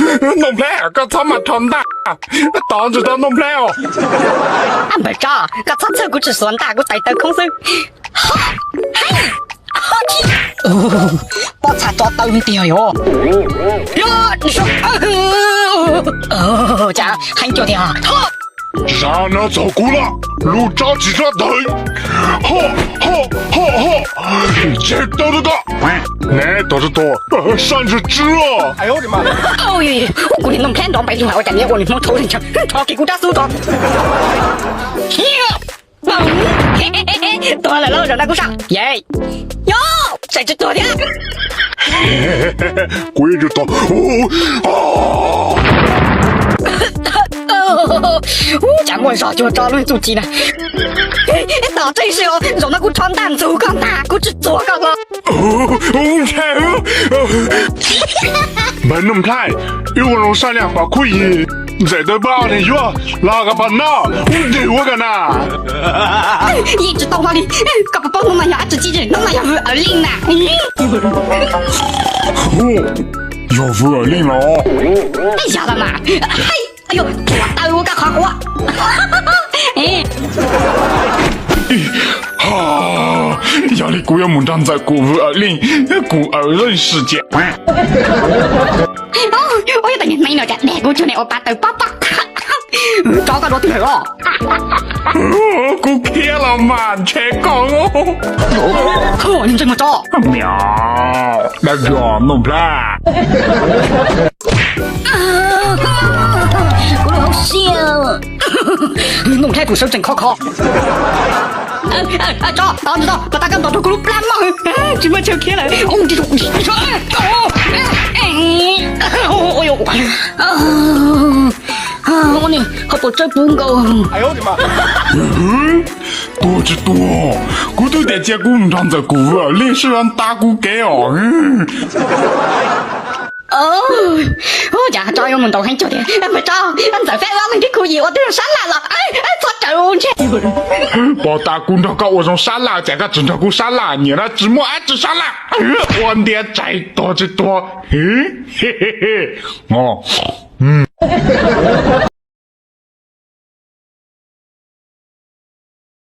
Nuj Nplhaib, koj txhob mas rho ntaj, tod ntsws tau Nuj Nplhaib os. Npawg Tso, koj txhob txhawj, kuv tsis xuas ntaj, kuv tais taw khoob xwb. Pob txha tso taw tiag yog. Cas heev cuag tiag. Zam no txog kuv lawm, lub tsob tsis tsob tawg. Ho, ho, ho, ho. Tseg taw rau koj. Neb tog rau tus sab ntsws tsw. Ua kuv niag Nuj Nplhaib nrov npaim lug ua cas niag ua niag Hmoob thaub li ntshaw, rho kiag kuv rab xub tso. Tuag lawm lauj, zaum no kuv saj. Yej, yog, saib tsis tuag thiab. Kuv ib tug tog. Ub, cas muaj zog cuag Tso lub txuj ci na. Tom tseeb si os, zaum no kuv rho ntaj ntxug koj ntag, kuv tsis txuag koj hlo. Npawg Nuj Nplhaib, wb ua zoo saj liaj pom khuj yim, ntxawm tawb pab niag yuav los koj pom no, wb ntws ua koj na. Yeej tsis tau hlo li, koj puas paub hnub no yog dab tsi txij, hnub no yog vwm awm leej na. Yog vwm awm leej los? Yog los mas. Tsuas taw ua koj qhov quav. Yog li kuv yuav mus nrog ntxawm kuv vwm awm leej, kuv awm leej sim cia. Ua yog tas niag hneev no cas dag kuv cuag niag ua pa taws pob pob. Tso koj dua twg lawm os? Kuv khiav los mas ntshe koj. Ntse mas Tso. Miau, dab yog Nuj Nplhaib. Kuv lub hauv siab. Nuj Nplhaib tus sawv tsees khov kho. Tso, tod ntsis tod, pas tas koj ntom rau kuv lub plab mog. Tsis muaj chaw khiav lawm. Ua ni, ho tuam tsawb puv nkaus. Tuag tsis tuag, kuv twb tias cia kuv nrog ntxawm kuv vwm awm leej seb yuav nta kuv kev os. Cas Tso yuav mus ntaus heev cuag tiag. Npawg Tso, ntxawm fab ua leej twg khuv yim ua twb zoo sab laj los txhob raws ntshe. Pom tas kuv nrog koj ua zoo sab laj ces koj tsis nrog kuv sab laj, nyiam na tsis muaj dab tsi sab laj. Ua ntiav tsaig tuag tsis tuag.